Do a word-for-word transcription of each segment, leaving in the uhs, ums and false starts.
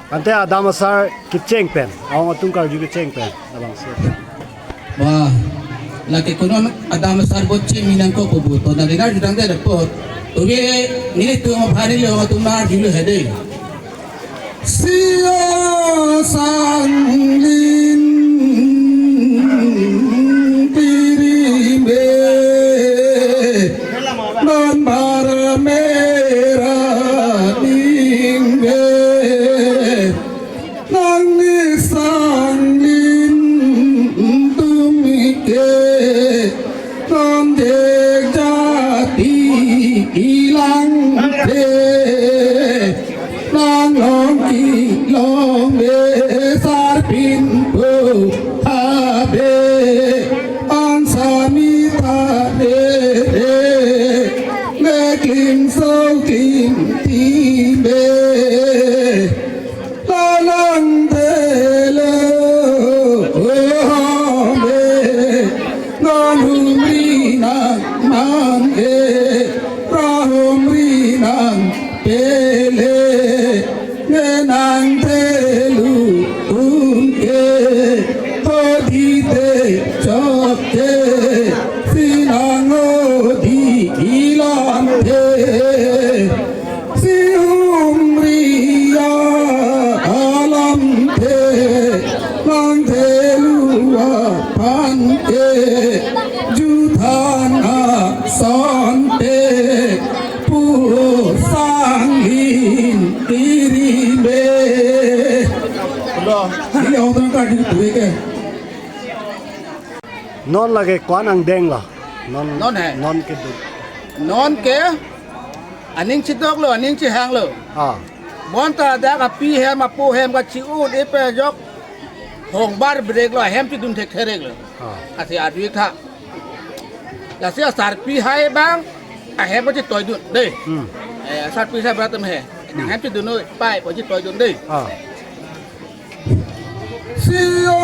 Ante adam asar kecheng pen, ahong atum karju kecheng pen, abang si. Wah, lake konon adam asar bo cheng mi nangkok pu pu, to nang dengar jutang te dapot. Tobe nelitum aphan neli ahong atum nang arjulo he dei. Sio sanglin pirime, non bar mera ningve, nangli sanglin tumike, non dek jati ilang the. Nang long kelong me sarpin po habe, an sami ta re re, me klim so klim ti me. Lalang telo, oh, me, nang humri nang mang e, ra humri nang pele, ngenang telu unke, hodi te chok te, sinang odi ilan te. Si humri alam te, lang te lua pan te, juthan ason te, pu sanglin pirime. Ini orang tadi tu ke. Non lake ko-an angdeng lo. Non, non he. Non ke du. Non ke aning chidoklo, aning chihanglo. Ah. Bonta dak api hem apo hem kachi-un-e pajok hongbar breklo, ahem chidun thekthereklo. Ah. Asi adui tha. Lasi asarpi hai abang ahem kachitoidun dei. Hmm. Eh, asarpi hai beratam he. Hmm. Ahem chidun noi pai kachitoidun dei. Ah. Sio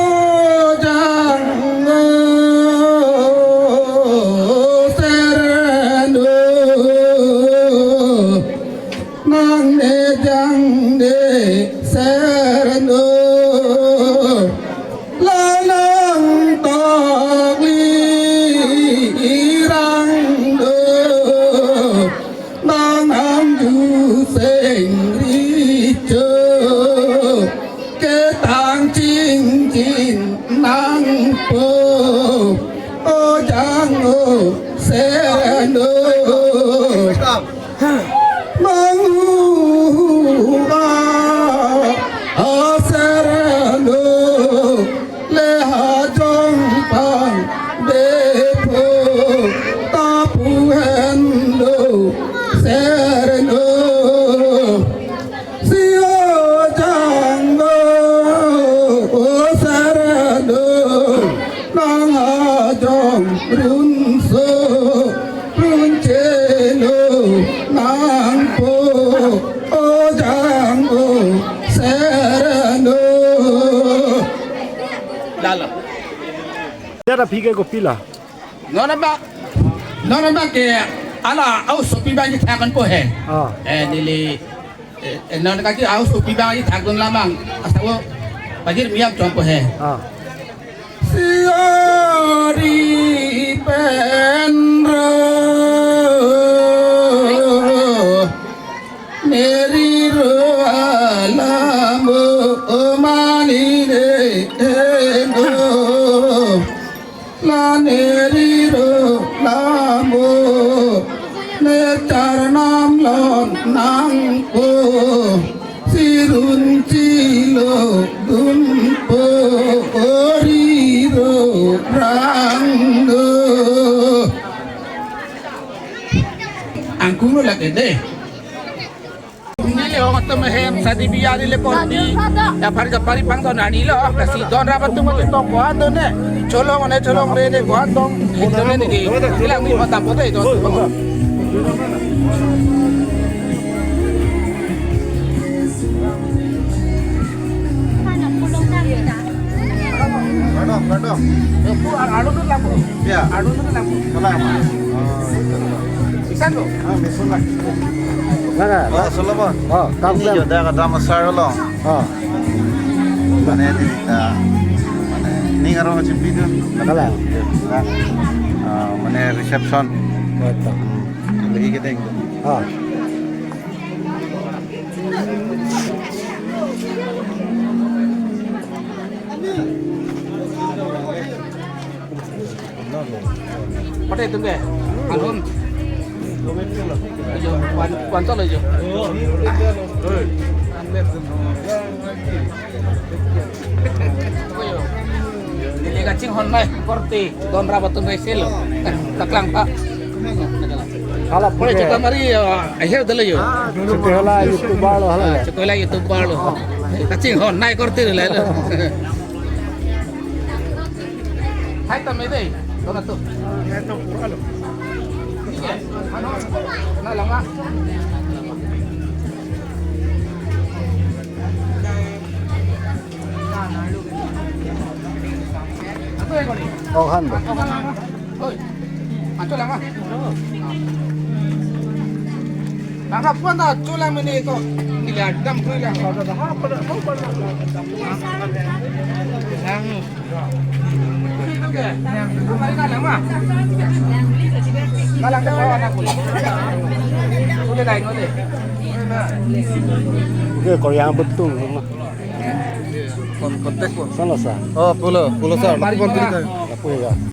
jangno serno, nang ne jang ne serno, la nang tokli rangno, nang angju seng richo. Ketang chingchin nangpo, o jangno serno. Manghu a serno, le hajong pan depo, tapu henlo serno. Sio jangno, o serno, nang hajong runso, runchelo nangpo, o jangno serno. Lalo. Dera phi ke kopilo? Non abang, non abang ke ala aosopi abang kethakdunpo he. Ah. Eh, neli, eh, eh, non kaki aosopi abang kethakdun lamang. Asap o pajir miam chompo he. Ah. Siori penro, meri ro alamo mani de eno. La neri ro lamo, ne charnam lon nangpo, sirun chilo dunpo, ori ro rangno. Angkung lo lake dei. Neli ahong atum ahem sadi biya neli pon di. Ya pari ja pari pangdon ani lo. Lasi don rap atum atum tong ko-an done. Cholong one cholong re de ko-an tong. Done neli. Ilang ni mata pote don. Kardom, kardom. Ya. Adu tu lampu. Salam. Oh, itu. Nana, oh, na? Solomon. Oh, kam ini klem. Joda kata masar lo. Oh. Mane di kita. Mane ini ngarong aja video. Nakala. Ah, mane reception. Betul. Lagi kita yang. Oh. Pate tum ke? Alhum. Ajo, wan, wan tol ajo. Neli kachinghon nai korte don rap atum rai selo. Taklang ta. Hala pore pore chukla mari, eh, aher dala jo. Chukla hala YouTuber lo hala. Ah, chukla YouTuber lo. Kachinghon nai korte lo. Hai ta me dei. Dona tu. Na lama. Oh, han ba. Oi. Ancho lama. Nang hap pon ta cholang mene ko. Nila dam ko lang. Nang. Oke, Korea betul. Kon-, kontak po. Sana sa. Oh, pulo, pulo sir. Mari, mari. Apa ya?